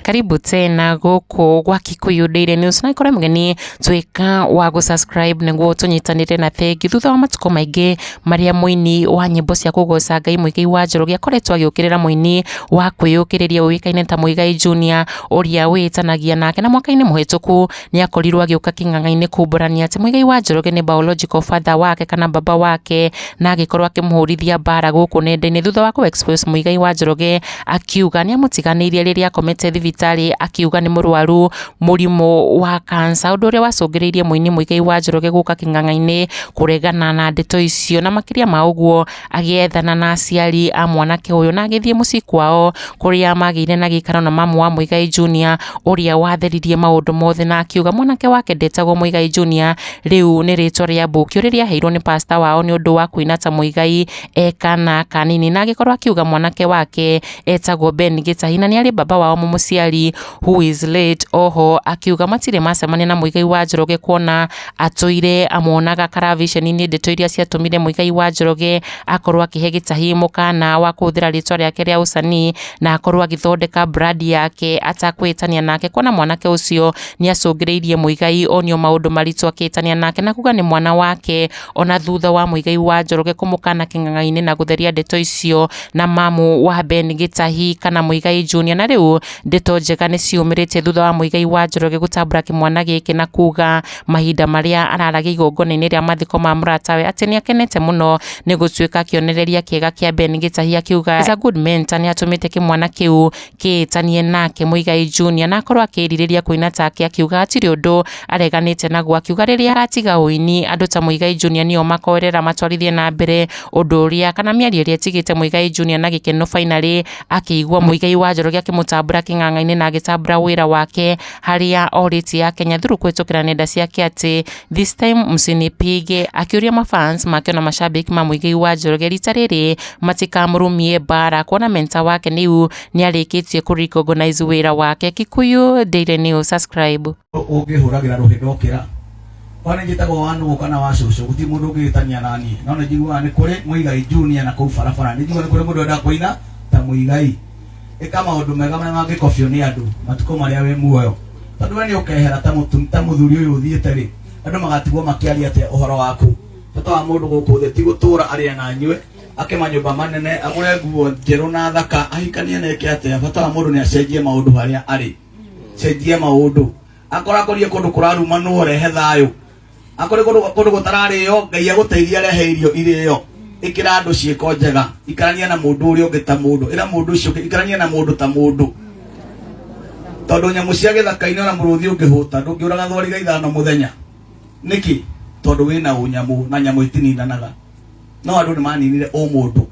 Karibu tena gũkũ gwa Kikuyu Daily News na ikorwo mũgeni tuĩka wa gũ-subscribe nĩguo tũnyitanĩre na thengi thutha wa matukũ maingĩ marĩa mũini wa nyĩmbo cia kũgoca Ngai Muigai wa Njoroge akoretwo agĩũkĩrĩra mũini wa kwĩyũkĩrĩria ũĩkaine ta Muigai Junior ũrĩa wĩtanagia nake, na mwaka-inĩ mũhĩtũku nĩ akorirwo agĩũka kĩng'ang'a-inĩ kumbũrania atĩ Muigai wa Njoroge nĩ biological father wake kana baba wake, na agĩkorwo akĩmũhũrithia mbara gũkũ nenda-inĩ thutha wa kũ expose Muigai wa Njoroge akiuga nĩ amũtiganĩirie rĩrĩa akomete thibitarĩ akiuga nĩ mũrwaru mũrimũ wa cancer, ũndũ ũrĩa wacũngĩrĩirie mũini Muigai wa Njoroge gũka kĩng'ang'a-inĩ kũregana na ndeto icio, na makĩria ma ũguo agĩethana na aciari a mwanake ũyũ na agĩthiĩ mũciĩ kwao kũrĩa magĩire na gĩikaro na mamu wa Muigai Junior ũrĩa watheririe maũndũ mothe na akiuga mwanake wake ndetagwo Muigai Junior, rĩu nĩ rĩtwa rĩa mbũkio rĩrĩa aheirwo nĩ pastor wao nĩ ũndũ wa kũina ta Muigai e kana kanini, na agĩkorwo akiuga mwanake wake etagwo Ben Gĩtahi na nĩ arĩ baba wao mũmũciari who is late. Oho akiuga matirĩ macemania na Muigai wa Njoroge kuona atũire amuonaga karaviceni-inĩ, ndeto iria ciatũmire Muigai wa Njoroge akorwo akĩhe Gĩtahi mũkana wa kũhũthĩra rĩtwa rĩake rĩa ũcanii na akorwo agĩthondeka brand yake atakwĩtania nake, kuona mwanake ũcio nĩ acũngĩrĩirie Muigai onio maũndũ maritũ akĩtania nake na kuga nĩ mwana wake, ona thutha wa Muigai wa Njoroge kũmũkana kĩng'ang'a-inĩ na gũtheria ndeto icio na mamu wa Ben Gĩtahi kana Muigai Junior. Na rĩu ndeto njega nĩ ciumĩrĩte thutha wa Muigai wa Njoroge gũtambũra kĩmwana gĩkĩ na kuga mahinda marĩa araragia igongona-inĩ rĩa mathiko ma mũratawe atĩ nĩ akenete mũno nĩ gũtuĩka kĩonereria kĩega kĩa Ben Gĩtahi, akiuga is a good mentor, nĩ atũmĩte kĩmwana kĩu kĩĩtanie nake Muigai Junior na akorwo akĩrirĩria kũina take, akiuga hatirĩ ũndũ areganĩte naguo, akiuga rĩrĩa agatiga ũini andũ ta Muigai Junior nĩo makoerera matwarithie na mbere ũndũ ũrĩa kana mĩario ĩrĩa ĩtigĩte Muigai Junior na gĩkeno. Finally akĩigua Muigai wa Njoroge akĩmũtambũra kĩng'ang'a-inĩ na agĩtambũra wĩra wake harĩa orĩtie Akenya through kũhĩtũkĩra nenda ciake atĩ "This time msinipige", akĩũria mafans make na mashabiki ma Muigai wa Njoroge rita rĩrĩ matikamũrumie mbara kuona mentor wake nĩu nĩarĩkĩtie kũ recognize wĩra wake. Kikuyu Daily News, subscribe. Ũngĩhũragĩra rũhĩ ndokĩra kwa nĩ njĩtagwo wa nũgũ kana wa cũcũ, gũtirĩ mũndũ ũngĩgĩtania na niĩ, no nĩ njiguaga nĩ kũrĩ Mũigai Junior na kũu barabara nĩ njiguaga nĩ kũrĩ mũndũ wendaga kũina ta Mũigai. Ĩka maũndũ mega marĩa mangĩkobio nĩ andũ matukũ marĩa wĩ muoyo, tondũ we nĩ ũkehera ta mũthuri ũyũ ũthiĩte rĩ, andũ magatigwo makĩaria atĩa ũhoro waku? Bata wa mũndũ gũkũ thĩ ti gũtũra arĩe na anyue, ake manyũmba manene, agũre nguo njerũ na thaka, ahikanie na eke atĩa. Bata wa mũndũ nĩ acenjie maũndũ harĩa arĩ. Cenjia maũndũ. Akorwo akorie kũndũ kũrarumanwo, rehe thayũ. Akorwo kũndũ gũtararĩo, Ngai agũteithia, rehe irio irĩo. Ĩkĩra andũ ciĩko njega, ikarania na mũndũ ũrĩa ũngĩ ta mũndũ, ĩra mũndũ ũcio ũngĩ ikarania na mũndũ ta mũndũ, tondũ nyamũ cia gĩthaka-inĩ ona mũrũthi ũngĩhũta ndũngĩũraga thwariga 5 mũthenya. Nĩkĩ? Tondũ wĩna ũnyamũ na nyamũ itininanaga, no andũ nĩ maninire ũmũndũ.